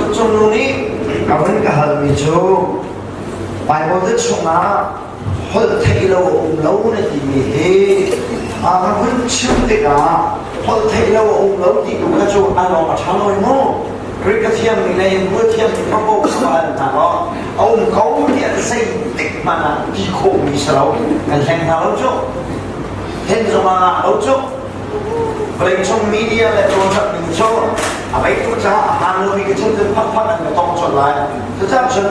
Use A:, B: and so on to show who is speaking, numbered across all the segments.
A: Cuncung nu nih a vun ka halmi cu Baibal te chungah holh theih lo a um lo na timi hi a ka hun chim tikah holh theih lo a um lo ti tu kha cu a lawng a ṭha lo mu. Greek a thiammi le Hebrew a thiammi paoh kha va hal hna law a um ko tiah zeitik hmanh ah ti khawhmi si lo. Kan hleng hna lo cu. Hen zong ah ngah lo cu. Vawleicung media le cawlcangh ning cu a vei tuk caah a hmaan lomi ka chim cun phakphak an ka tong colh lai. Cucaah cun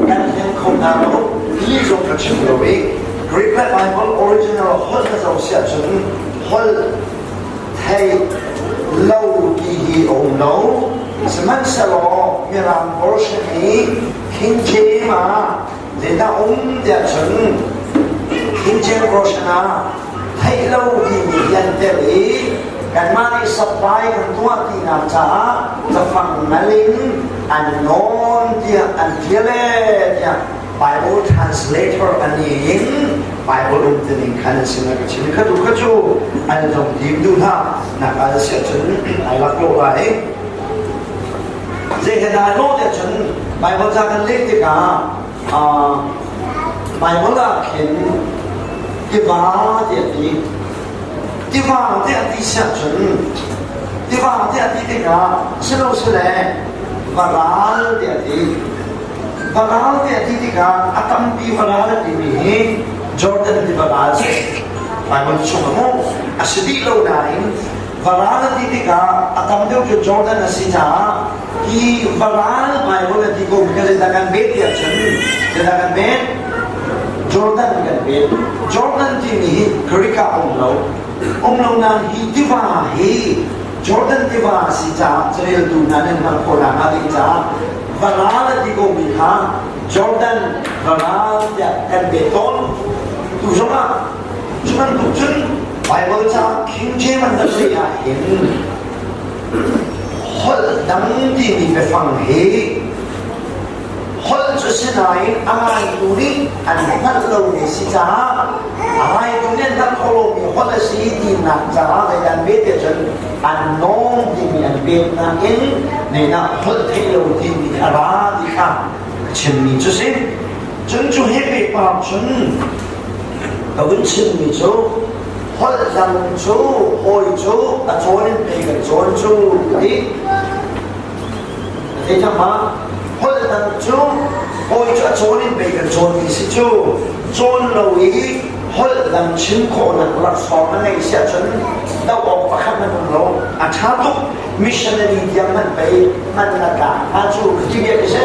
A: kan hleng kho hna lo. Hi zong ka chim lo i Greek le Bible original holh na zoh siah cun holh thei lo ti hi a um lo. Sihmanhsehlaw Mirang version i King James ah zeidah um tiah cun King James version ah theih lo timi hi an telh i kanmah nih supply kan tuah tinak caah cafang ngal in an nawn tiah an tial e tiah Bible translator an i in Bible um tining khan an sin ka chim kha tu kha cu an zong dim duh hna nak al sia cun ai lak lo lai zei he dah lo te cun Bible ca kan leh tikah Bible ah khin tiva tiah ti tiva tiah ti siah cun tiva tiah ti tikah silosile varal tiah ti varal tiah ti tikah a tampi varal a timi hi Jordan tiva ral si Bible chung a a si dih lo nain varal a ti tikah a tam deuh cu Jordan a si caah hi varal Bible a ti ko mi kha zeidah kan bet tiah cun zeidah kan bet Jordan kan bet. Jordan timi hi Greek ah um lo um lo nain hi tiva hi Jordan tiva a si caah careltu hna nan hngalh khawh nakhnga ding caah varal a ti ko mi kha Jordan varal tiah kan bet tawn. Tu zongah cu bantuk cun Bible ca King James an rak leh ah hin holh dang timi biafang hi holh cu si nain a ngaitu nih an hngalh lomi si caah a ngaitu nih an hngalh kho lomi holh a si tinak caah zeidah an pek tiah cun an nawm timi an pek nakin neinak holh theih lo timi a ra ti kha ka chimmi cu si. Cun cu he pehpar cun ka vun chimmi cu holh dang cu hawi cu a cawn in pei kan cawn cu ka ti. Zei ma holh dang cu hawi cu a cawn in pei kan cawn ti si cu cawn lo i holh dang chim khawhnak laksawng na ngeih si ahcun doh awk pakhat na um lo. A ṭha tuk missionary tiang hmanh pei hman na tlak hnga cu ka ti bia ti si.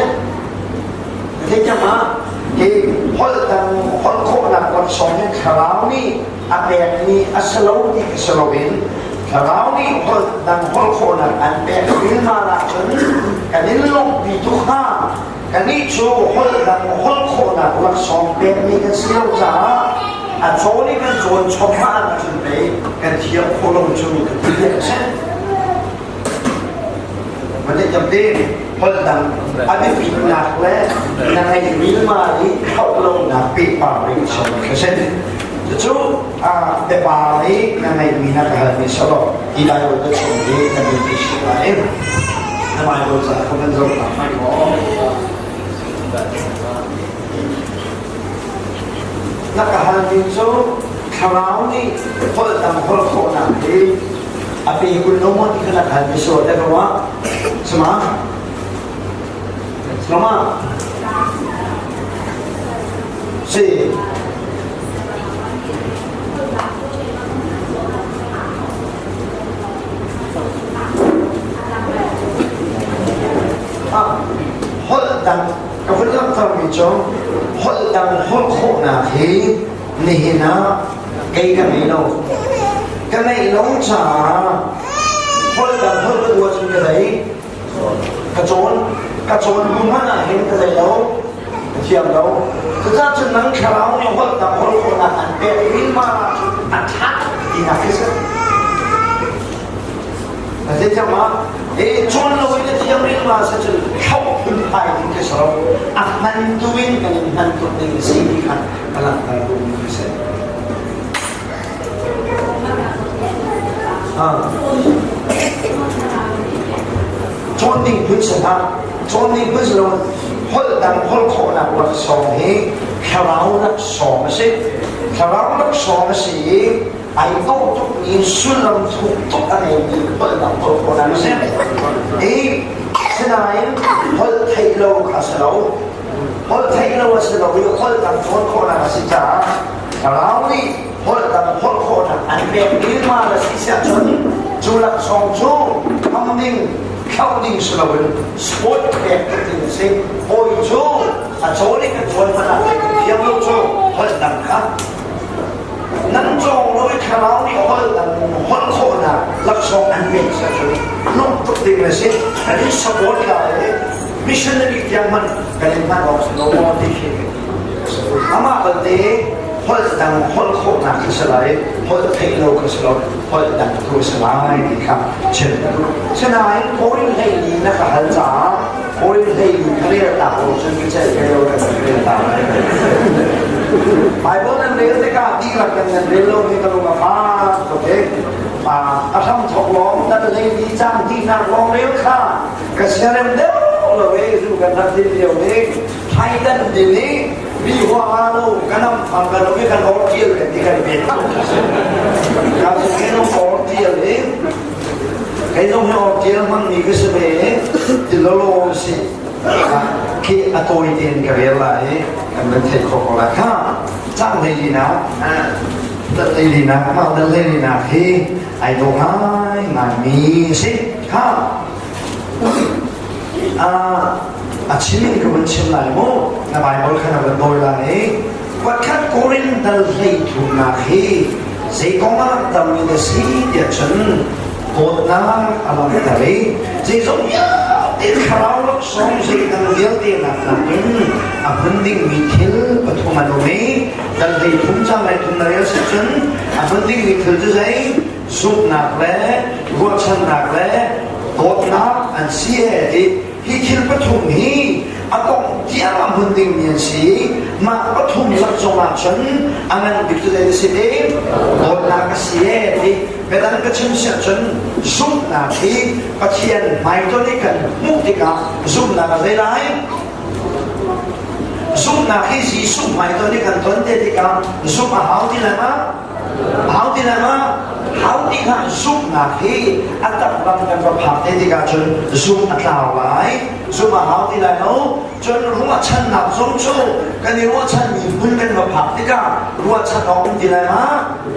A: Zeicahtiah hi holh dang holh khawhnak laksawng hi thlarau nih a pekmi a si lo ti si loin thlarau nih holh dang holh khawhnak an pek rilmal ahcun kan in lawmhpi tuk hnga. Kannih cu holh dang holh khawhnak laksawng pekmi kan si lo caah a cawn i kan cawn chom ahcun pei kan thiam khawh lo cu kan ti dek a si. Manih holh dang a biapitnak le na ngeih rilma i thlauh lonak pehpar ding a si. Cucu biapar i na ngeihmi na ka halmi sawh hi Bible ka chung hi na biapi si lai. Na Bible ca kha van zoh ta hmanh maw? Na ka halmi cu thlarau nih holh dang holh khawhnak hi a pe kun lo maw ti kha na hal mi sual te ko ah sama sama si holh dang ka vun langhter mi cu holh dang holh khawhnak hi nihin ah kei ka ngei lo. Ka ngeih lo caah holh dang holh ka duh ahcun ka zei ka cawn ka cawn hnu hmanh ah hin ka zei lo ka thiam lo. Cucaah cun nang thlarau nih holh dang holh khawhnak an pek rilmal ahcun a ṭha tinak khi si. Zeicahtiah e cawn lo in a thiam rilmal si cun thlauh phunphai ding khi si lo. A hman tu in kan in hman tuk ding si ti kha ka langhter duhmi a si. Cawn ding phun si hlah. Cawn ding phun si lo holh dang holh khawhnak laksawng hi thlarau laksawng a si. Thlarau laksawng a si i ai dawh tuk mi sullam thuk tuk a ngeimi holh dang holh khawhnak a si. I sinain holh theih lo kha si lo. Holh theih lo a si lo i holh dang cawn khawhnak a si caah thlarau nih holh dang holh khawhnak an pek mi ma na si siah cun cu laksawng cu hmang ding thlauh ding si loin sport pek tuk ding a si. Hawi cu a cawn i kan cawn hmanh ah thiam lo cu holh dang kha nan cawng lo i thlarau nih holh dang holh khawhnak laksawng an pek siah cun lung tuk ding a si. Kan in support lai i missionary tiang hmanh kan in hman awk si lo maw ti khi amah balte holh dang holh khawhnak khi si lai, holh theih lo kha si lo, holh dang tu si lai ti kha chim. Sinain Korin hleili na ka hal caah Korin hleili kha rel ta ko cun ka celh ve lo kan rel ta. Bible nan rel tikah dihlak kan nan rel lo mi ka lung a fak tuk i a hram thok lawng nan hleili cang dihnak lawng rel kha ka siarem deuh lo e zu kan rak din lio ni thaidan din i mi huaha lo kan am phang kan um i kan or tial kan ti kan pe ka su ke no or tial i kei zong hi or tial hmang mi ka si ve ti lo lo si khi a tawi tein ka rel lai i kan van theih khawh ko lai kha cang hlei lina hlei lina mah hlei lina hi ai dawh ngai ngai mi si kha A chim in ka vun chim lai mu. Na Bible kha na vun dawi lai i kuatkhat Korin dal hlei thumnak hi zei kong a langhtermi na si tiah cun dawtnak a langhter i zeizong vialte thlarau laksawng zeidang vialte nak nakin a hmun dingmi thil pathum an um i dal hlei thum cang lai thum na rel si cun a hmun dingmi thil cu zei zumhnak le ruahchannak le dawtnak an si e ti hi thil pathum hi a kong tiang a hmun dingmi an si. Mah pathum lak zongah cun a ngan bik cu zei si te? Dawtnak a si e ti. Biadang ka chim siah cun zumhnak hi Pathian hmaitonh i kan hmuh tikah zumhnak a zei lai? Zumhnak hi Jesuh hmaitonh i kan ton te tikah zumh a hau ti lai ma? Hau ti lai ma? Hau ti kha zumhnak hi a tak ram kan va phak te tikah cun zumh a tlau lai. Zumh a hau ti lai lo. Cun ruahchannak zong cu kan i ruahchanmi hmun kan va phak tikah ruahchan awk um ti lai ma?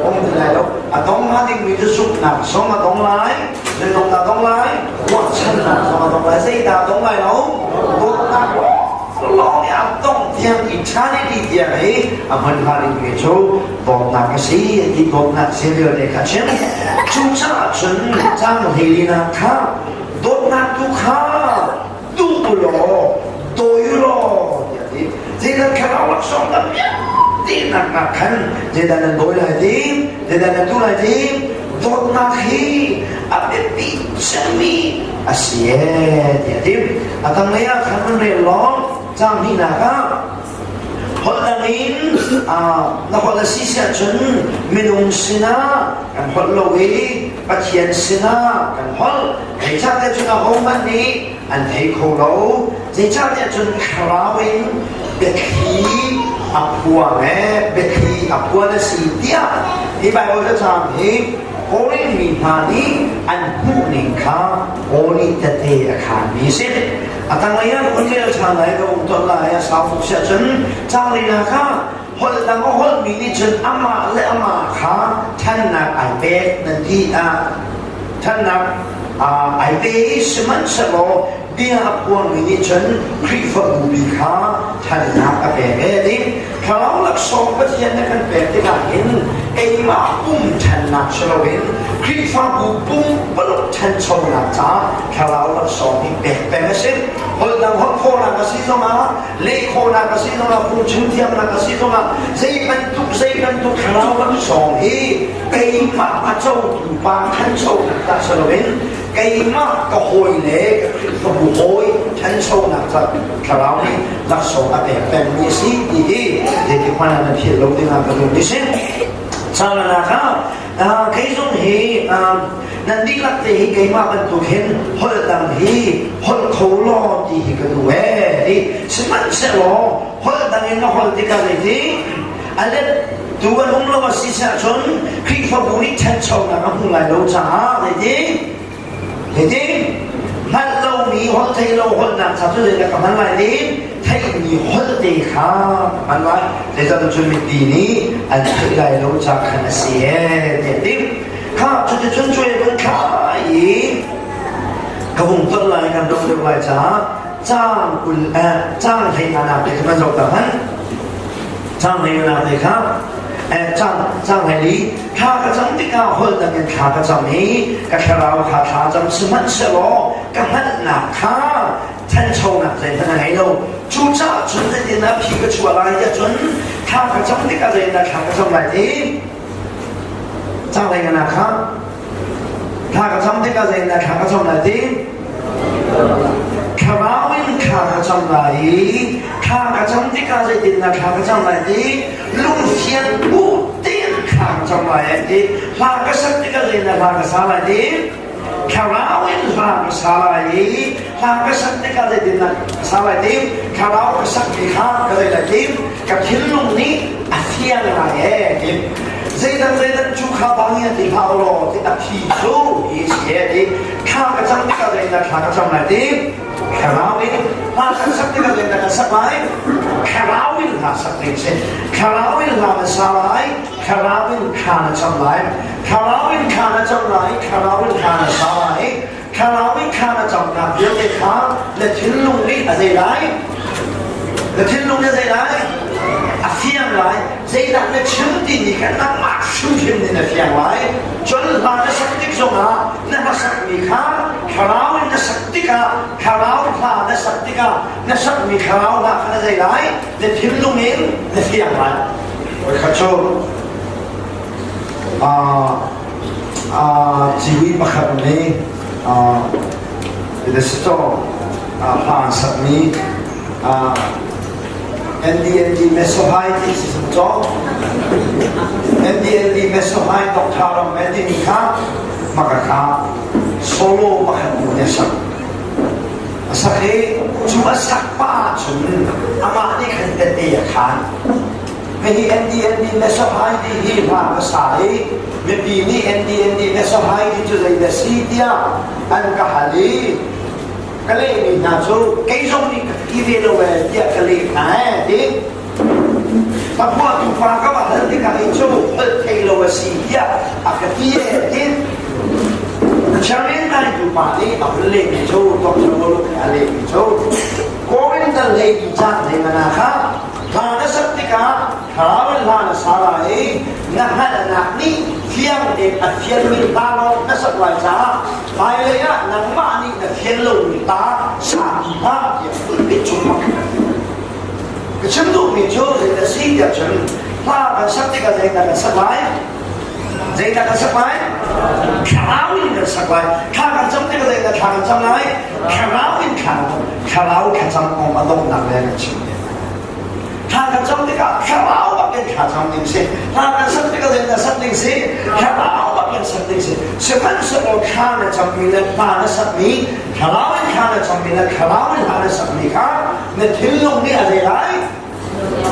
A: Um ti lai lo. A dong hnga dingmi cu zumhnak zong a dong lai. Zeidong dah dong lai? Ruahchannak zong a dong lai. Zeidah a dong lai lo? Dawtnak lawng nih a dong tiang eternity tiang hi a hmun hnga dingmi cu dawtnak a si ti dawtnak serial ne kha chim. Cucaah cun cang hlei kha dawtnak tu kha duh u law dawi u law tiah ti. Zeidah thlarau laksawng tam vialte nak ah khan zeidah nan dawi lai ti? Zeidah nan duh lai ti? Dawtnak hi a biapi cemmi a si ee tiah a ti. A tanglei ah khan nan rel law caang hnihnak ah holh dang in na holh a si siah cun minung sinah kan holh lo i Pathian sinah kan holh. Zeicahtiah cun ahohmanh nih an thei kho lo. Zeicahtiah cun thlarau in biathli a phuang ee, biathli a phuan a si tiah hi Baibal cacang hi Korin mi hna nih an hmuhning kha Paul nih tete a khaanmi a si. A tanglei ah hun rel ṭhan lai ka um ton lai a sau tuk siah cun caang linak ah holh dang a holhmi nih cun amah le amah kha ṭhannak ai pek nan ti ah ṭhannak ai pe i sihmanhsehlaw bia a phuangmi nih cun Khrihfabu bi kha ṭhannak a pek e ti. Thlarau laksawng Pathian na kan pek tikah hin keimah pum ṭhannak si loin Khrihfabu pumpuluk ṭhanchonak caah thlarau laksawng hi pek peng a si. Holh dang holh khawhnak a si zongah, leh khawhnak a si zongah, phungchim thiamnak a si zongah, zei bantuk zei bantuk thlarau laksawng hi keimah a cotu pa ṭhanchonak dah si loin keimah ka hawi le ka Khrihfabu hawi ṭhanchonak ca thlarau nih laksawng a pek pengmi a si ti hi zeitik hmanh ah nan philh lo dingah ka duh ti si. Calanak ah. Kei zong hi nan dihlak te hi keimah bantuk hin holh dang hi holh kho law ti hi ka duh ee ti. Sihmanhsehlaw holh dang in na holh tikah zeiti a let tu an um lo a si ahcun Khrihfabu nih ṭhanchonak a hmu lai lo caah zeiti zeiti hngalh lomi holh theih lo holhnak ca cu zeidah ka hman lai ti theihmi holh te kha ka hman lai. Zeicahtiah cun mipi nih an theih lai lo ca khan a si ee tiah ti. Kha cuticun cuai vun thla i ka hung ton lai kan dong deuh lai caah caang 20 caang 14nak te kha kan zoh ta hmanh. Caang 14nak te kha caang caang 14 thla ka cam tikah holh dang in thla ka cam i ka thlarau kha thla cam sihmanhsehlaw ka hngalhnak kha ṭhanchonak zeihmanh a ngei lo. Cucaah cun zeitindah phi ka chuah lai tiah cun thla ka cam tikah zeitindah thla ka cam lai ti caang 14nak kha thla ka cam tikah zeitindah thla ka cam lai ti thlarau in thla ka cam lai i thla ka cam tikah zeitindah thla ka cam lai ti lungfian bu tein thla ka cam lai ai ti. Hla ka sak tikah zeitindah hla ka sa lai ti. Thlarau in hla ka sa lai i hla ka sak tikah zeitindah ka sa lai ti. Thlarau ka sakmi kha ka zei lai ti. Ka thinlung nih a fiang lai ee ti. Zeidang zeidang cu kha bang in ti hlah law ti a phi cu hi si he ti. Thla ka cam tikah zeitindah thla ka cam lai ti. Thlarau in hla kan sak tikah zeitindah kan sak lai? Thlarau in hla sak ding si. Thlarau in hla na sa lai, thlarau in thla na cam lai. Thlarau in thla na cam lai, thlarau in thla na sa lai. Thlarau in thla na camnak vialte kha na thinlung nih a zei lai? Na thinlung nih a zei lai? A fiang lai. Zeidah na chim timi kha nangmah hrimhrim nih na fiang lai. Cun hla na sak tik zongah na hlasakmi kha thlarau in na sak tikah thlarau hla na sak tikah na sakmi thlarau hla kha na zei lai? Na thinlung in na fiang lai. Voikhat cu civui pakhat nih Lesotho hla an sakmi NDND Mesohai ti si cawk NDND Mesohai Dr. Ram timi kha maka kha solo pakhat nu nih a sak. A sak i cu a sak pa cun amah nih khan tete a khan. Hihi NDND Mesohai ti hi hla ka sa i mipi nih NDND Mesohai ti cu zei dah si tiah an ka hal i ka lehmi hna cu kei zong nih ka ti ve lo ee tiah ka leh hna ee ti. Pakua tupa ka va hal tikah hi cu holh thei lo a si tiah a ka ti ee ti. Chairman nai tupa nih a hun lehmi cu Dr. Woluk nih a lehmi cu Korinthal hlei ti caan hlei mana kha Hla na sak tikah thlarau in hla na sa lai i na hngalhnak nih fiang tein a fianmi hla lawng na sak lai caah hmailei ah nangmah nih na fian lomi hla sa ti hlah tiah pulpit cung ah ka chim duhmi cu zeidah si tiah cun hla kan sak tikah zeidah kan sak lai? Zeidah kan sak lai? Thlarau in kan sak lai. Thla kan cam tikah zeidah thla kan cam lai? Thlarau in thla thlarau thlacam kong a donghnak le kan chim. Thla kan cam tikah thlarau bak in thla cam ding si. Thla kan sak tikah zeidah sak ding si? Thlarau bak in sak ding si. Sihmanhsehlaw thla na cammi le hla na sakmi, thlarau in thla na cammi le thlarau in hla na sakmi kha na thinlung nih a zei lai?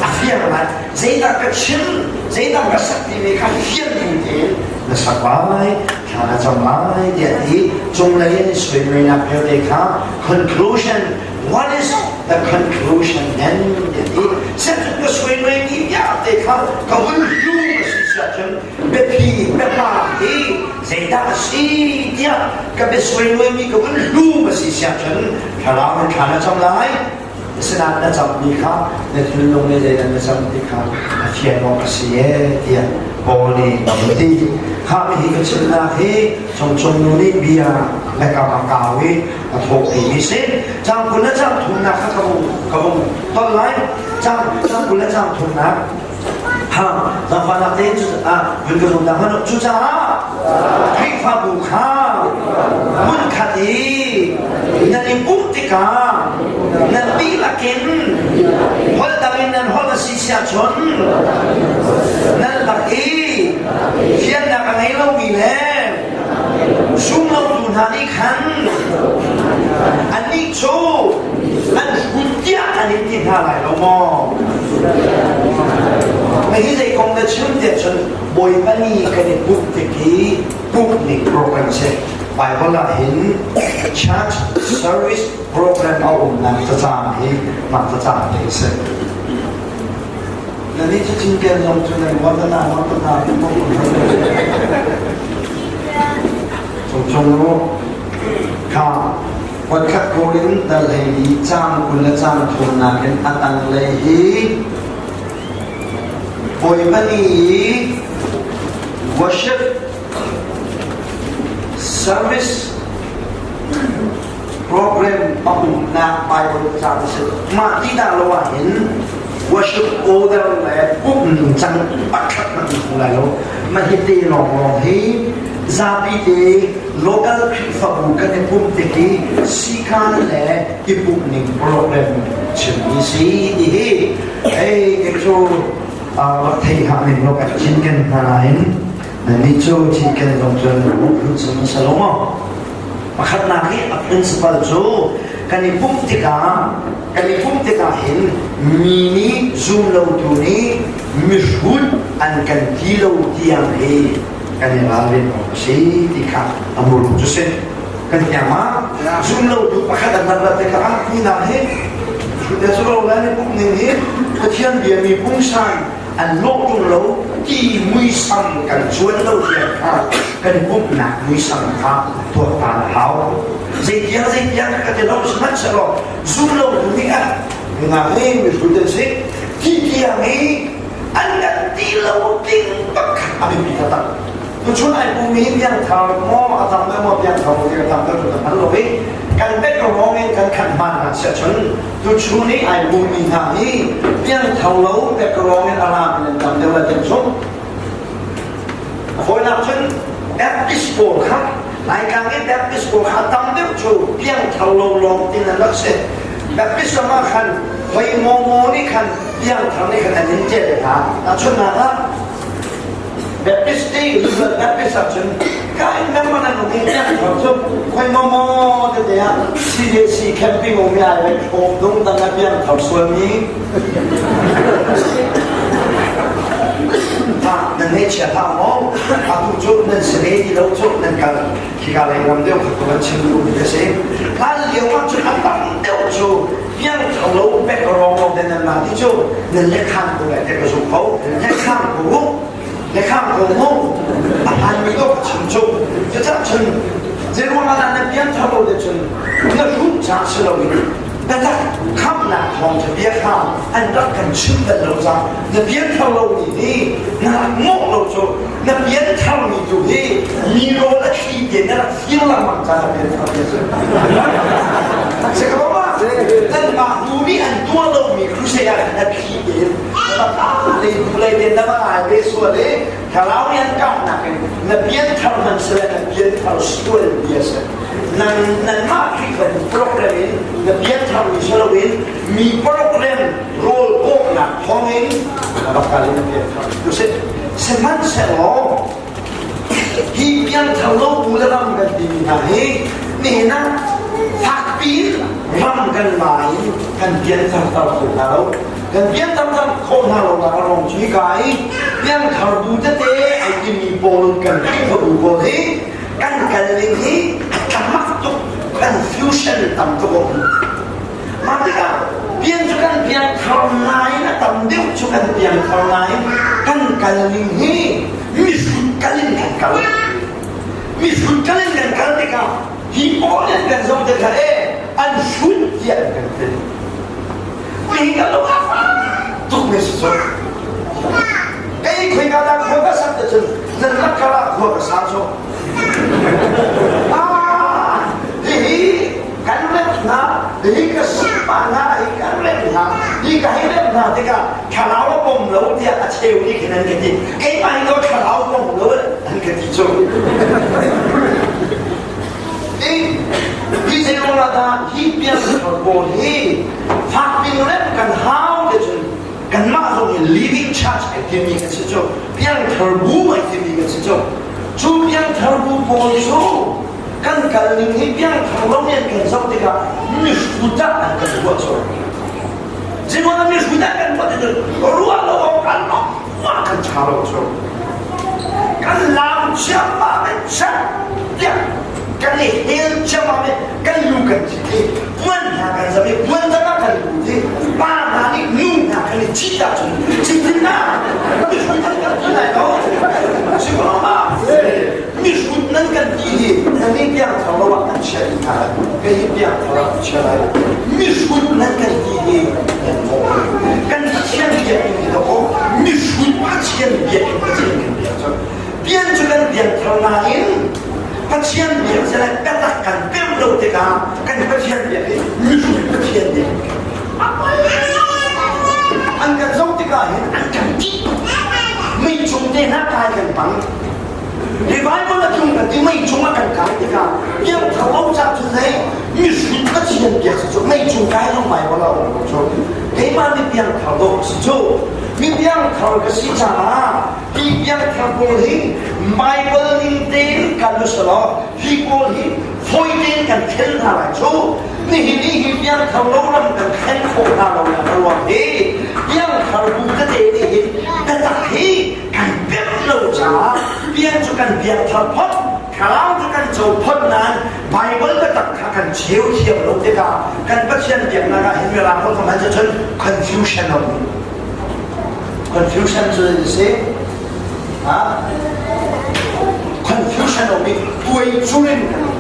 A: A fiang lai. Zeidah ka chim, zeidah ka sak timi kha fiang tein na sak lai, thla na cam lai tiah ti cunglei in suimeinak vialte kha conclusion. What is the conclusion then? Tiah ti setu ka suimei mi vialte kha ka hun hlu a si siahcun biapi biahma hi zeidah a si tiah ka biasuai mi ka hun hlu a si siahcun thlarau in thla na cam lai. Asinain na cammi kha na thinlung nih zeidah na cam ti kha a fian awk a si ee tiah Paul nih a vun ti. Kha hi ka chimnak hi Cungcung nu nih bia le kam a kau i a thawhpi mi si. Caang 20 le caang thumnak kha ka vung ton lai. Caang 20 le caang thumnak ha zaangfahnak tein cu ah vun ka zum ta hmanh. Cucaah Khrihfabu kha hmunkhat i nan i pumh tikah nan dihlak in holh dang in nan holh a si siahcun nan lak i. Fiannak a ngei lomi le sunglotu hna nih khan annih cu an hrut tiah an in ti hna lai lo maw? Hi zei kong na chim tiah cun Bawipa ni kan i pumh tik hi pumhning program si. Bible ah hin church service program a umnak cacang hi mah cacang te a si. Na nih cu cinken zong cu nan wan na wan na Cung cung u kha voikhat Korin dal hlei li cang 20 le cang thumnak in a tanglei hi Bawipa ni i worship service program a umnak Bible ca a si. Mah ti dah lo ahhin worship order le pumh ningcang pakhat hmanh hmu lai lo. Mah hi te lawnglawng hi zapi te local Khrihfabu kan i pumh tik i sikan le i pumh ning program chimmi si ti hi hei kei cu rak thei hlah ning law kan cinken hna nain nannih cu cinken zong cun phun chung si lo maw? Pakhatnak hi a principle cu kan i pumh tikah kan i pumh tikah hin mi nih zum lotu nih mihrut an kan ti lo tiang hi kan i ralrin awk a si ti kha a muru cu si. Kan thiang ma? Zum lotu pakhat an rak rat tikah ah hi hna hi hrut cu lo lai pumh ning hi Pathian bia mi pungsan an lawh ṭung lo ti muisam kan cuan lo tiang kha kan pumhnak muisam kha tuaktan a hau. Zeitiang zeitiang ka ti lo sihmanhsehlaw zum lo tu nih ah nungak hi mihrut an si ti tiang i an kan ti lo ding pakhat a biapi taktak. Tuchun ai pumi piangthar maw a tam deuh maw piangthar maw ti ka tam deuh cu ka hngal lo i kan background in kan khat hmaan hna siah cun tuchun i ai pummi hna hi piangthar lo background in a ram in an tam deuh la tin zumh. A fawinak cun Baptist pawl kha Laitlang i Baptist pawl kha tam deuh cu piangthar lo lawng tin an rak si. Baptist ram ah khan hoi maw maw nih khan piangthar nih khan an in tel hna. Tahchunhnak ah Baptist ti Lutheran Baptist ahcun ka in lengmang an um i thor cu khoi maw maw tete ah CJC camping um i ai vai thawm dung dang a piang thor sual mi ha nan nei chia hlah maw atu cu nan si ve ti lo cu nan kal khika lei ram deuh kha kan chim duh mi a si hlan lio ah cun a tam deuh cu piang tho lo pek rong lo den nan mah ti cu nan lekhan ko lai te ka zum ko lekhan ko lekhan ko mu a hlan mi ko chim cu cucah cun zeiruang ah nan piang tho lo de cun na hrut ca si lo in biatak khamnak thawng cu bia kha an rak kan chim bal lo ca na pian tho lo mi hi na rak ngawh lo cu na pian thar mi tu hi mi rawl a thli te na rak fir lengmang ca na pian thar ti si ka ma nan mah bu nih an tuah lo mi crusade ah na thli te na ta le bu le te na va ai ve sual i thlarau nih an kah nak in na pian thar man se le na pian thar sual bia se nan nan mah Khrihfa program in na pian thar mi si loin mi program rawl kawhnak thawngin na rak kal in na pian thar tu si sihmanhsehlaw hi piangthar lo bu le ram kan timi hna hi nihin ah fakpi in ram kan la in kan pianthar tar kho hna lo kan pianthar tar khawh hna lo nak a rong cu hika i piangthar bu tete ai timi pawl kan Khrihfabu pawl hi kan kal ning hi a tlamak tuk confusion tam tuk um Mah tikah pian cu kan piangthar nain a tam deuh cu kan piangthar nain kan kal ning hi mihrut kal in kan kal. Mihrut kal in kan kal tikah hi pawl in kan zoh tikah e an hrut tiah an kan ti. Hi kan lo a tuk mi si cu. Kei khoi ka dah khua ka sak te cun nan rak kal ah khua ka sa cu. Ah, hihi kan remh hna hi ka sipa hna hi kan remh hna hi ka hei remh hna tikah thlarau a pom lo tiah a cheu nih khin an ka ti keimah hi ko thlarau pom lo an ka ti cu hi zeiruangah dah hi piangthar pawl hi fak pin remh kan hau te cun. Kanmah zong hi living church ai timi kan si cu. Piangthar bu ai timi kan si cu. Cu piangthar bu pawl cu kan kal ning hi piangthar lo nih an kan zoh tikah mihrut ah an kan ruah cu. Zeihmanh mihrut ah kan ruah tikah ruah lo awk kan mah kan ṭha lo cu. Kan laam ciammam in chat tiah kan i hel ciammam in kan lu kan thit i puan hna kan zam i puan dang ah kan lut i pa hna nih nu hna kan i cit ahcun citin na mihrut nan kan ti lai lo si ko ma mihrut nan kan ti hi nan i piang thar lo ah kan chia ti hna lai kei hi piang thar ah chia lai mihrut nan kan ti hi nan mawh kan Pathian biakinn hi dawh mihrut Pathian biakinn Pathian kan biak cu pian cu kan biak thar nain Pathian biak cu biatak kan pem lo tikah kan Pathian biak hi mihrut Pathian biak an kan zoh tikah hin an kan ṭih mei cung te hna kai kan pang Revival a tlung kan ti mei cung ah kan kai tikah biak thar lo ca cu zei mihrut Pathian biak cu mei cung kai zong Bible ah um lo cu keimah mi piangthar dawh si cu mi piangthar ka si caah hi piangthar pawl hi Bible ning tein kan usalaw hi pawl hi fawi tein kan thlen hna lai cu nihin ni hi piangthar lo ram kan thlen khawh hna lo nak a ruang hi piangthar bu tete nih hin biatak hi kan pemh lo caah piang cu kan piangthar phot thlarau cu kan co phot nain Bible biatak kha kan cheu thiam lo tikah kan Pathian biaknak ah hin mirang holh hman cun confusion a um. Confusion cu a si. Ha? Confusion a um i tuai curin kan um.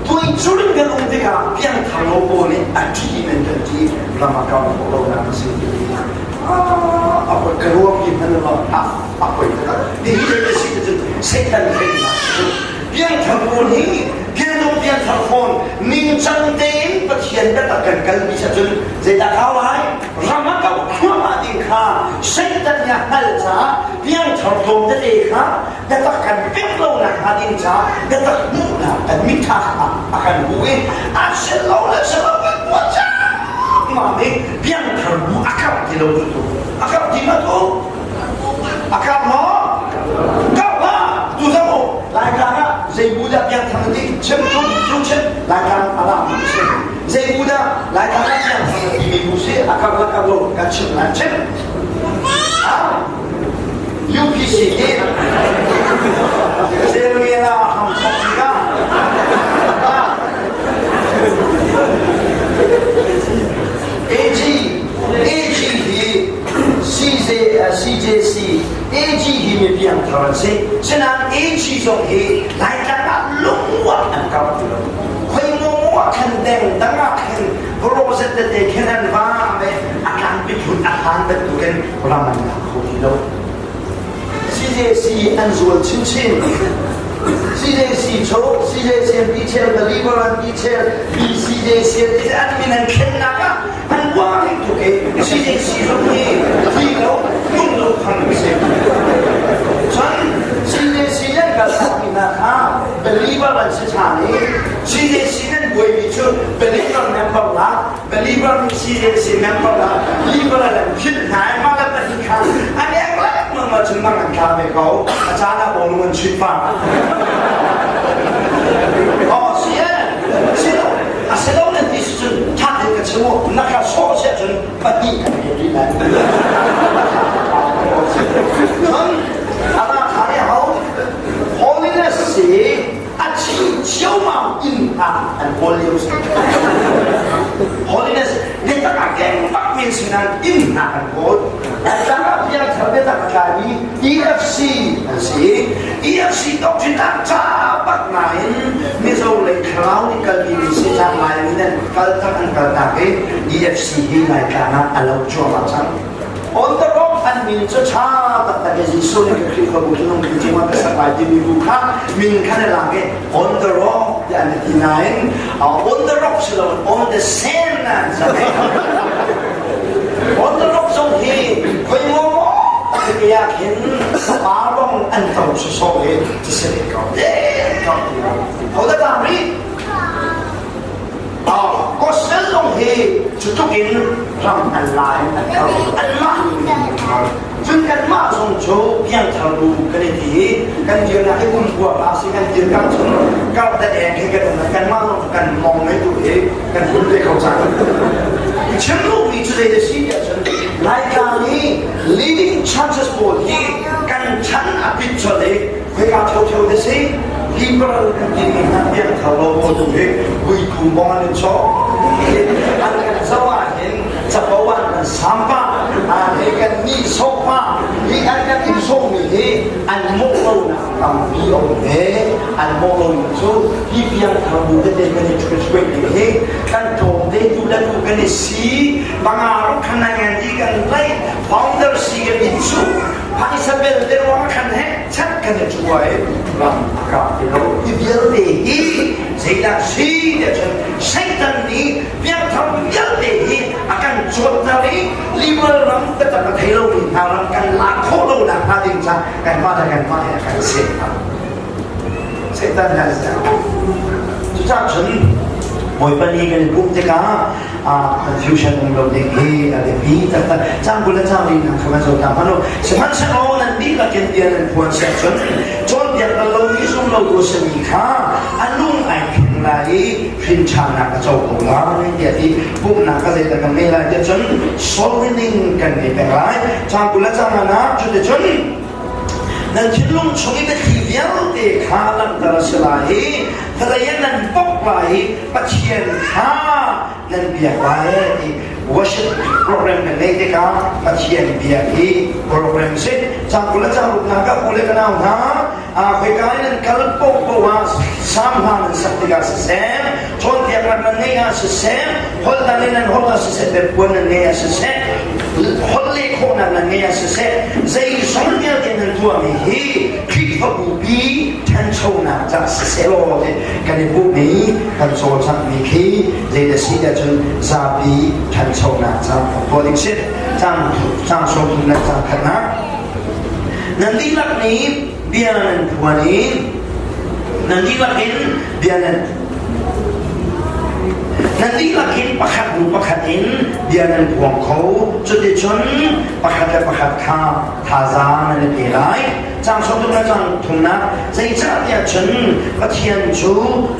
A: Tuai curin kan um tikah piangthar lo pawl nih a ṭih in an kan ṭih ram a kau khawh lonak a si. Ah, a ka ruahmi hmanh ah a poi takak. Hihi a si cun Satan hlennak Piangthar pawl hi pianung piangthar fawn ningcang tein Pathian biatak kan kalpi cun zeidah kau lai ram a kau thluahmah ding kha Satan nih a hngalh caah piangthar tlawm tete kha biatak kan pek lo nak hnga ding caah biatak hmuhnak kan mitha kha a kan hmuh i a si lo le si lo kan tuah ciammam i piangthar bu a karh ti lo cu a karh ti ma tu A karh maw? Karh hlah! Tu zong u, Laitlang ah zei bu dah piangthang ti chim tu tu chim Laitlang a la mi si. Zei bu dah Laitlang ah piangthang ti mi bu si a karh la karh lo kan chim lai chim. Ah, UPC hi Zelmela ham thok tikah AG AG hi CJ, CJC, AG hi mi piangthar an si. Sinain AG zong hi Laitlang ah lungrual an kau ti lo. Khoi maw ah khan deng dang ah khin project tete khin an va me a tlang piphun a hlan bantukin ram an lak kho ti lo. CJC an zual chinchin. CJC cho, CJC an ti chel, believer an ti chel, BCJC an ti an min an thlennak ah an uar tuk i CJC zong hi thi lo nung lo phang a si. Cun CJC nan kal takmi hna kha believer an si ṭhan i CJC nan buaimi cu believer member la believer nih CJC member la liberal an philh hna i mah le pahnih kha an ek lengmang ahcun mang an tla ve ko a caan ah bawlung an chuih pah. Oh, si eh, si lo, a si lo nan ti si cun ṭha tein ka chim u na ka sawh si ahcun pahnih kan pek rih lai. Cun amah kha nih ho holiness si a chim ciaomau in ah an kawl lio si. Holiness biatak ah keng bak men sinan inn ah an kawl. Tlang ah piangthar biatak a tlaimi EFC an si. EFC doctrine ah ca bak nain Mizo lei thlarau nih kalpi mi si cang Laimi nan kal tak an kal tak i EFC hi Laitlang ah a lo cuahmah cang. On the rock an min cu ṭha taktak i Jesuh nih ka Khrihfabu cu lungpi cungah ka sak lai timi bu kha min khan a lak i on the rock tiah an ti nain on the rock si loin on the sand an sak i on the rock zong hi khoi maw te ah khin pa rong an to sawsawh i ti si ve ko ko ho da tang rih gospel zong hi. Cu tluk in ram an la in an kal. Anmah cun kanmah zong cu piangthar bu kan i ti i kan dirnak hi kum kua pa si kan dir kam cun kar da eng he kan um kanmah zong kan mong mei tu hi kan hun ve ko cang. Chim duhmi cu zei a si tiah cun Laitlang i leading churches pawl hi kan chan a pit colh i khoika thotho te si liberal kan timi hna piangthar lo pawl tu hi vuitu bong an in chawh an kan zoh ah hin capo an kan sampa he kan ni sawhpa hi an kan in sawhmi hi an mawh lo nak tampi a um ve. An mawh lo ning cu hi piangthar bu tete kan i ṭhuat ni hi kan tlawm te tu le tu kan i si panga ruk khan ngan di kan lei founder si kan i cu phaisa bel te ruang khan he chat kan i chuai ram a kap ti lo. Hi vialte hi zeidah si tiah cun Satan nih piangthar vialte hi a kan cuanter i liberal ram biatak a thei lomi hna ram kan lak khawh lo nak hnga ding ca kanmah le kanmah he a kan seh hna. Satan he an seh. Cucaah cun Bawipa ni kan i pumh tikah confusion um lo ding hi a biapi taktak. Cang 20 le cang li hna kha van zoh ta hmanh u. Sihmanhsehlaw nan dihlak in bia nan phuan siah cun cawnpiak bal lomi zumlotu a simi kha a lung ai phing lai i hrinṭhannak a co ko lai tiah ti. Pumhnak ka zeidah kan ngei lai tiah cun soul winning kan ngei peng lai. Cang 20 le cang nga cuticun nan thinlung chung i biathli vialte kha langhter a si lai i vawlei ah nan bawk lai i Pathian kha nan biak lai ti. Worship program kan neih tikah Pathian biak hi program si. Cang 20 le cang ruknak ah u le ka nau hna, khoika in nan kal paohpaoh ah sam hla nan sak tikah siseh, cawnpiaknak nan ngeih ah siseh, holh dang in nan holh ah siseh, biapuan nan ngeih ah siseh, holh leh khawhnak nan ngeih ah siseh, zeizong vialte nan tuahmi hi Khrihfabu pi ṭhanchonak cah siseh law ti kan i pumh i kan cawlcanghmi khi zei si tiah cun zapi ṭhanchonak ca kan tuah ding si. Cang cang 30 le cang khatnak. Nan dihlak nih bia nan phuan i nan dihlak in bia nan nan dihlak in pakhat hnu pakhat in bia nan phuang kho. Cuticun pakhat le pakhat kha thazaang nan i pe lai. Cang 30 le cang thumnak. Zeicahtiah cun Pathian cu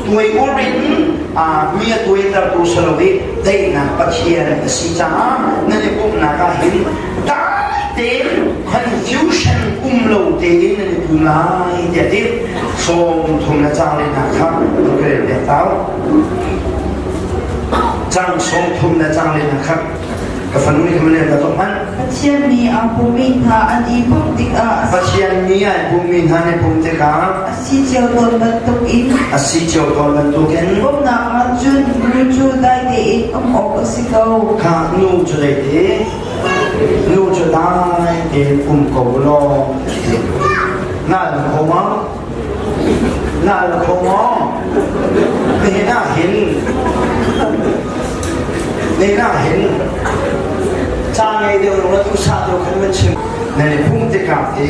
A: tuai ur in mi a tuaitertu si lo i daihnak Pathian a si caah nan i pumhnak ah hin dai tein confusion um lo tein nan i pum lai tiah ti. 30 le cang lehnak kha ka rel piak tau. Cang 30 le cang lehnak kha ka fanu nih kha ka zong hmanh.
B: Pathian nih aa pummi hna an i pumh tikah
A: Pathian nih ai pummi hna an i pumh tikah
B: a si cio tawn bantukin
A: a si cio tawn bantukin
B: pumhnak ah cun nu cu dai tein um awk a si ko.
A: Kha nu cu zeiti nu cu dai tein um ko law na al kho ma na al kho maw? Nihin ah hin nihin ah hin ca ngei deuh lo na duhsah deuh khan van chim. Nan i pumh tikah ti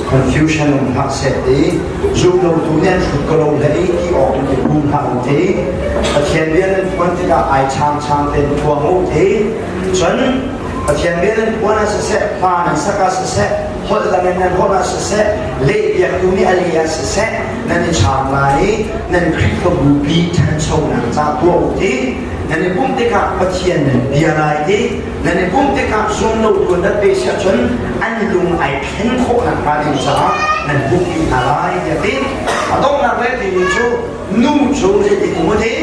A: confusion um hlah seh ti zum lo tu nih an hrut ko lo hlei ti awk in i pum hlah u ti. Pathian bia nan phuan tikah ai chang chang tein phuang u ti. Cun Pathian bia nan phuan ah siseh, hla nan sak ah siseh, holh dang in nan holh ah siseh, lehpiaktu nih a leh ah siseh, nan i chaang lai i nan Khrihfabu pi ṭhanchonak ca tuah u ti. Nan i pumh tikah Pathian nan bia lai ti. Nan i pumh tikah zumlotu an rat ve si ahcun an lung ai thlen khawh nakhnga ding caah nan pumhpi hna lai tiah ti. A donghnak le timi cu nu cu zeitin um u ti?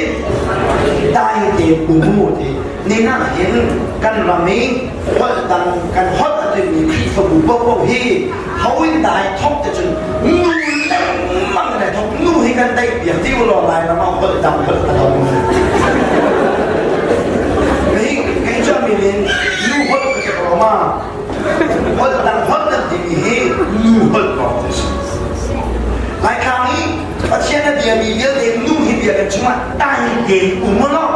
A: Dai tein um u ti. Nihin ah hin kan ram i holh dang kan holh a timi Khrihfabu paohpaoh hi ho in dai thok te cun nu lengmang in ai thok. Nu hi kan daih piak ti u law Lairam ah holh dang holh a lo. Hi kei cu min in nu holh ka ti ko ma. Holh dang holh nan timi hi nu holh lawng te si. Laitlang i Pathian a biami vialte nu hi bia kan chungah dai tein um u law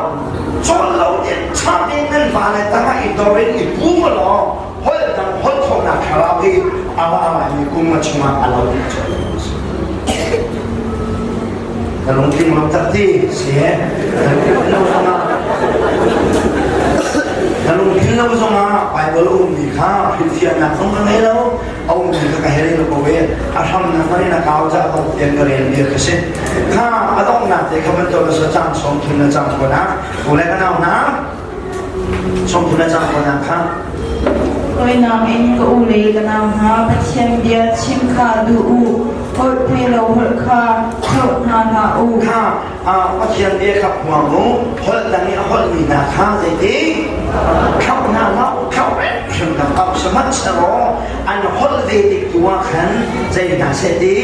A: cawl lo tein ṭha tein nan va le tangah i dor in i pum u law holh dang holh khawhnak thlarau hi a ra laimi kum a chungah a lo ding cu. Ka lungtling lo tak ti si he. Lungtling lo zongah. lo zongah Bible a ummi kha hrilhfiahnak zong ka ngei lo, a ummi kha ka hei rel ko i a hramnak man in a kau cah ko tiang ka rel bia kha si. Kha a donghnak te kha bantuk a si cang sawm thun na cang ko na u le ka nau hna sawm thun na cang ko na kha.
B: Hawinak in ka u le ka nau hna, Pathian bia chim kha duh u, holh thei lo holh kha thlauh hna hlah u.
A: Kha Pathian bia kha phuang u, holh dang i a holhmi hna kha zeiti thlauh hna hlah u, thlauh hrim hna hlah u. Sihmanhsehlaw an holh ve tik tu ah khan zei hna seh ti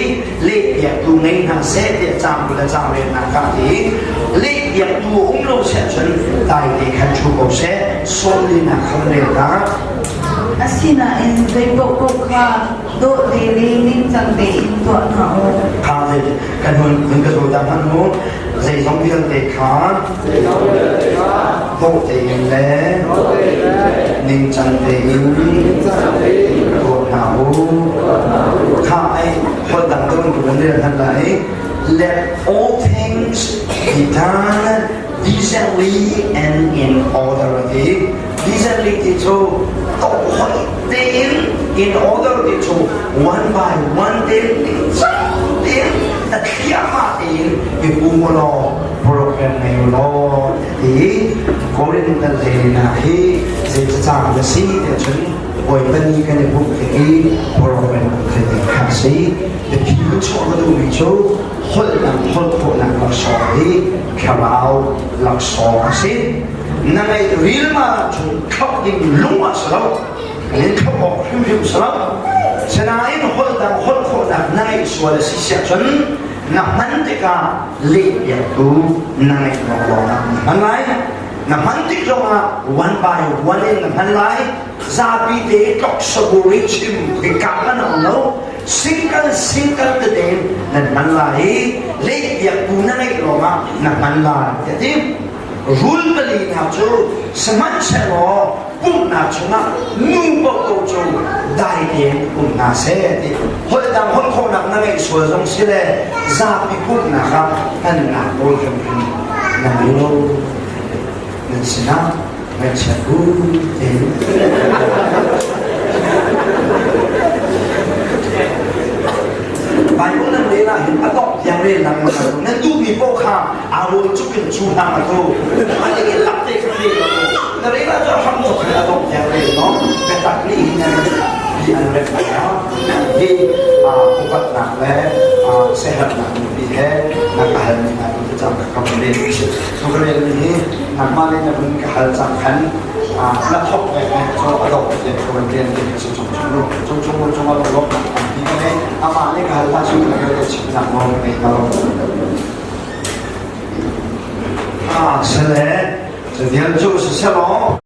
A: lehpiaktu ngei hna seh tiah caang kul le caang relnak ah ti lehpiaktu um lo seh cun dai te khan ṭhu ko seh sawmlinak kha rel hna.
B: Asinain zei paohpaoh kha dawh te le ningcang tein tuah hna u.
A: Kha kan hun hun ka zawt ah hmanh u zeizong vialte kha dawh tein le ningcang tein tuah hna u. Kha ai holh dang deuh in ka van rel hlan lai. Let all things be done decently and in order ti. Decently ti cu tohhoih tein, in order ti cu one by one tein ningcang tein a thliahmah tein i pum u law program ngei u law ti Korin kan lena hi zei cacang na si tiah cun Bawipa ni kan i pumh tik i program kan thei ding kha a si. Biapi hun chuah ka duhmi cu holhnak holh khawhnak laksawng hi thlarau laksawng a si. Na ngeih rilmal ahcun thlauh ding lung ah si lo. Kan in thlauh awk hrimhrim si lo. Sinain holh dang holh khawhnak na ngeih sual a si siah cun na hman tikah lehpiaktu na ngeih lawnglawng ah na hman lai. Na hman tik zongah one by one in na hman lai. Zapi te tlok saburi chim hikam an um lo. Single single tete nan hman lai i lehpiaktu na ngeih lawngah na hman lai ti a ti. Rul pali hna cu sihmanhsehlaw pumhnak chungah nu paohpaoh cu dai tein um hna seh ti holh dang holh khawhnak na ngeih sual zong si le zapi pumhnak ah hmannak nawl hrimhrim na ngei lo. Nan sinah ngaihchiat bu tein. Bible nan rel ah hin a dongh tiang rel lengmang a tu. Nan duhmi paoh kha aa rawl cuk in cu hna ma tu. A ning in lak te kha rel lo. Na rel ah cun hram cuk in a dongh tiang rel no. Biatak nih hin nan bi an rep lai no. Hi upatnak le sehatnak nupi he na ka halmi hna tu cang ka kam rel si. Tu ka rel mi hi nangmah le na vun ka hal cang khan na thok ve cu a dongh tiang ka van rian ding si cung chung cung chung cung a lawm tampi ka ngei amah nih ka hal hlah cu ka ka chimnak nawl ka ngei lo ah sele cu vial cu siselaw.